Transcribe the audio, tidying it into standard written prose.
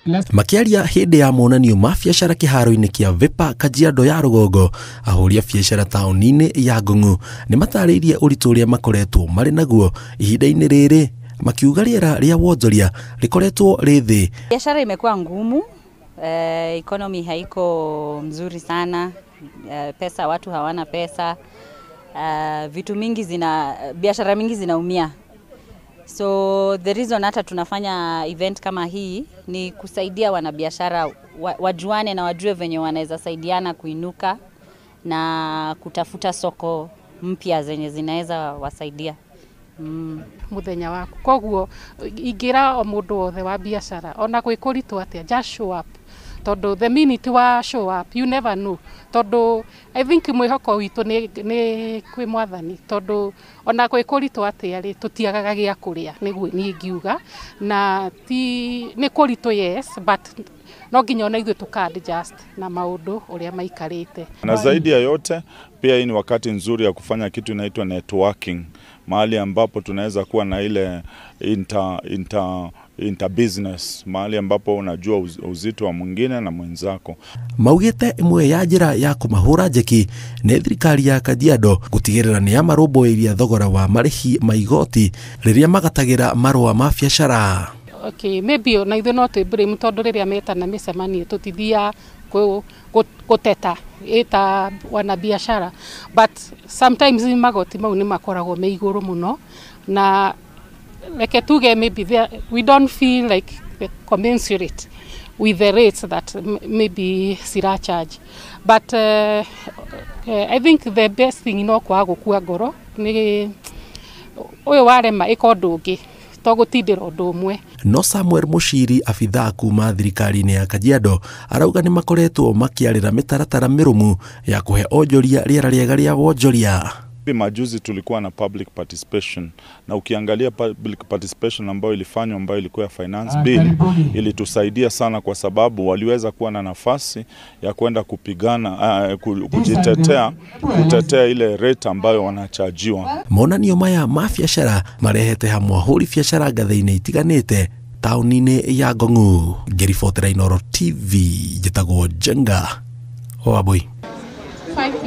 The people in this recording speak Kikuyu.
Makiaria hĩndĩ ya monanio ma biacara kĩharo-inĩ kĩa Vipa Kajiado ya rũgongo, ahũri a biacara taũni-inĩ ya Ngong'u nĩ matarĩirie ũritũ ũrĩa makoretwo marĩ naguo ihinda-inĩ rĩrĩ, makiuga rĩera rĩa wonjoria rĩkoretwo rĩ thĩ. Biashara imekuwa ngumu, economy haiko mzuri sana, pesa, watu hawana pesa, vitu mingi zina, biashara mingi zinaumia. So the reason hata tunafanya event kama hii ni kusaidia wanabiashara wajuane na wajue venye wanaweza saidiana kuinuka na kutafuta soko mpya zenye zinaweza wasaidia. Muthenya waku koguo ingira o mundu wothe wa biashara ona gwĩ kũritũ atĩa, just show up, tondu the minute wa show up you never know, tondu I think mwĩhoko witũ nĩ kwĩ Mwathani, tondu ona gwĩ kũritũ atĩa rĩ, tũtiagaga gĩa kũrĩa, nĩguo niĩ ingiuga. Na ti nĩ kũritũ, yes, but no nginya ona ithuĩ tũka adjust na maũndũ ũrĩa maikarĩte. Na zaidi ya yote pia hii ni wakati nzuri ya kufanya kitu inaitwa networking, mahali ambapo tunaweza kuwa na ile inter business, mahali ambapo unajua uzito wa mwingine na mwenzako. Maugĩte ĩmwe ya njĩra ya kũmahũra njeki nĩ thirikari ya Kajiado gũtigĩrĩra nĩ yamarũmbũiria thogora wa marĩhi ma igoti rĩrĩa magatagĩra marũa ma biacara. Okay, maybe ona ithuĩ no twĩ blame, tondũ rĩrĩa metana mĩcemanio tũtithiaga gũteta ĩta wanabiashara, but sometimes magoti mau nĩ makoragwo me igũrũ mũno, na reke tuge maybe there, we don't feel like commensurate with the rates that maybe sira charge, but I think the best thing no kwaga gũkua ngoro, nĩ ũyũ warema ĩka ũndũ ũngĩ, to gũtindĩra ũndũ ũmwe. No Samuel Mushiri, abithaa kuma thirikari-inĩ ya Kajiado, arauga nĩ makoretwo makĩarĩra mĩtaratara mĩrũmu ya kũhe onjoria rĩera rĩega rĩa wonjoria. Majuzi tulikuwa na public participation, na ukiangalia public participation ambayo ilifanywa, ambayo ilikuwa ya finance bill, ilitusaidia sana kwa sababu waliweza kuwa na nafasi ya kwenda kupigana, kujitetea, kutetea ile rate ambayo wanachajiwa. Monanio maya ma biacara marehete hamwe ahũri biacara ngathĩ-inĩ itiganĩte taũni-inĩ ya Ngong'u. Ngĩribotera Inooro TV, njĩtagwo Njenga Wambui. 5.